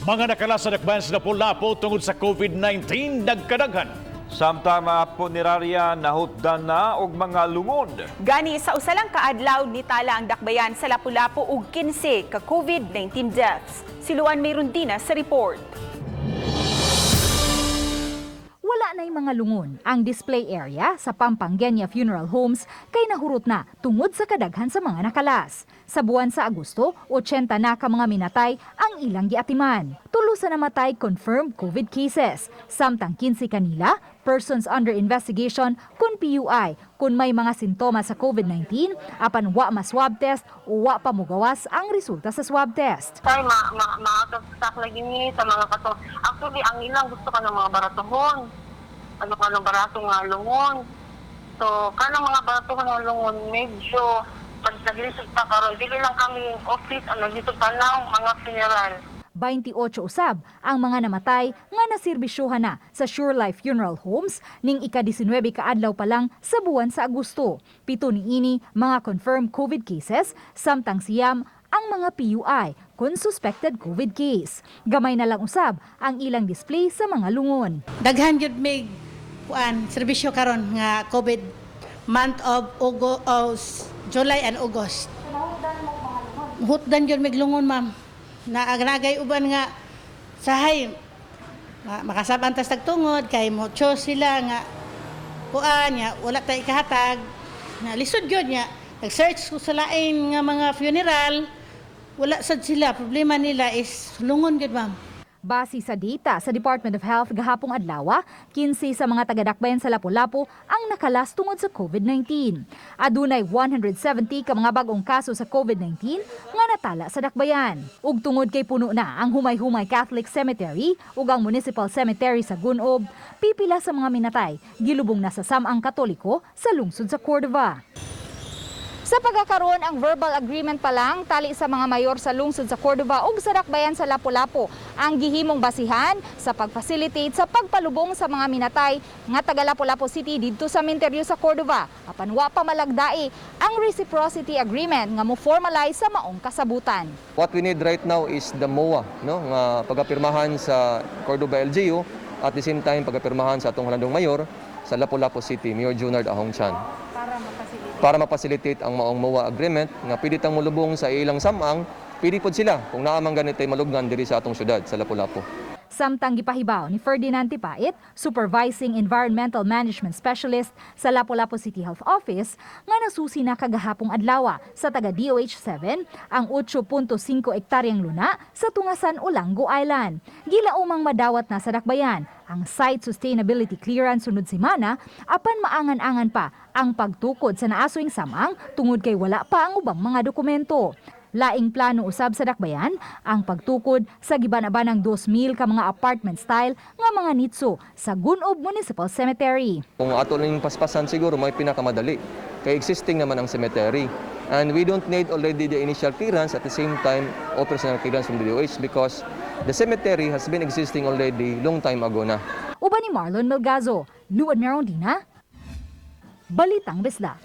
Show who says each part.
Speaker 1: Mga nakalas sa dakbayan sa Lapu-Lapu tungod sa COVID-19 nagkadaghan.
Speaker 2: Samtang mga punerarya nahutdan na og mga lungon.
Speaker 3: Gani sa usa lang kaadlaw, nitala ang dakbayan sa Lapu-Lapu og 15 ka COVID-19 deaths. Si Luan Merundina sa report.
Speaker 4: Wala na'y mga lungon. Ang display area sa Pampangenya Funeral Homes kay nahurot na tungod sa kadaghan sa mga nakalas. Sa buwan sa Agosto, 80 na ka mga minatay ang ilang giatiman. Tulo sa namatay, confirmed COVID cases. Samtang 15 kanila, persons under investigation kun PUI, kung may mga sintomas sa COVID-19 apan wa ma-swab test o wa pa mugawas ang resulta sa swab test.
Speaker 5: Tay, ma, ma, ma-out of stock lagi ni sa mga kato. Actually, ang ilang gusto ka ng mga baratuhon. Ano ka ng barato nga lungon. So, kanang mga baratuhon nga lungon, medyo pag naglisod pa karon, dili lang kami office ang naglisod, tanaw mga funeral.
Speaker 4: 28 usab ang mga namatay nga naserbisyuhan na sa Sure Life Funeral Homes ning ika-19 kaadlaw pa lang sa buwan sa Agosto. 7 niini mga confirmed COVID cases, samtang 9 ang mga PUI kung suspected COVID case. Gamay na lang usab ang ilang display sa mga lungon.
Speaker 6: Daghan gyud mig kuan serbisyo karon nga COVID, month of August, July and August. Hutdan gyud mig lungon, ma'am. Naagnagay uban nga sahay makasab-an tas tagtungod kay mo choose sila nga kuan nga wala tay ikahatag na lisod gyud nga nag-search ko sa lain nga mga funeral, wala sad sila. Problema nila is lungon gyud, ma'am.
Speaker 4: Base sa data sa Department of Health gahapong adlaw, 15 sa mga tagadakbayan sa Lapu-Lapu ang nakalas tungod sa COVID-19. Adunay 170 ka mga bagong kaso sa COVID-19 nga natala sa dakbayan. Ug tungod kay puno na ang Humay-Humay Catholic Cemetery ug ang Municipal Cemetery sa Gun-ob, pipila sa mga minatay gilubong na sa Samang Katoliko sa lungsod sa Cordova. Sa pagkakaroon, ang verbal agreement pa lang tali sa mga mayor sa lungsod sa Cordova ug sa dakbayan sa Lapu-Lapu ang gihimong basihan sa pag-facilitate sa pagpalubong sa mga minatay nga taga Lapu-Lapu City didto sa sementeryo sa Cordova. Apan wa pa malagdai ang reciprocity agreement nga mo formalize sa maong kasabutan.
Speaker 7: What we need right now is the MOA, no, nga pagapirmahan sa Cordova LGU, at the same time pagapirmahan sa atong halandong mayor sa Lapu-Lapu City, Mayor Junard Ahong Chan. Para ma-facilitate ang maong MOA agreement nga pwede tang mulubong sa ilang samang, pwede pod sila kung naa man ganitay malubngan diri sa atong syudad sa Lapu-Lapu.
Speaker 4: Samtang gipahibaw ni Ferdinand Tipait, Supervising Environmental Management Specialist sa Lapu-Lapu City Health Office, nga nasusi na kagahapong adlaw sa taga DOH 7 ang 8.5 ektaryang luna sa Tungasan, Olango Island. Gilaumang madawat na sa dakbayan ang site sustainability clearance sunod semana, apan maangan-angan pa ang pagtukod sa naasoing samang tungod kay wala pa ang ubang mga dokumento. Laing plano usab sa dakbayan ang pagtukod sa gibanabanang 2,000 ka mga apartment style nga mga nitso sa Gun-ob Municipal Cemetery.
Speaker 7: Kung ato ning paspasan, siguro may pinakamadali kay existing naman ang cemetery. And we don't need already the initial clearance, at the same time operational clearance from the DOH, because the cemetery has been existing already long time ago na.
Speaker 4: Uban ni Marlon Melgazo, Luan Merondina, Balitang Bisdak.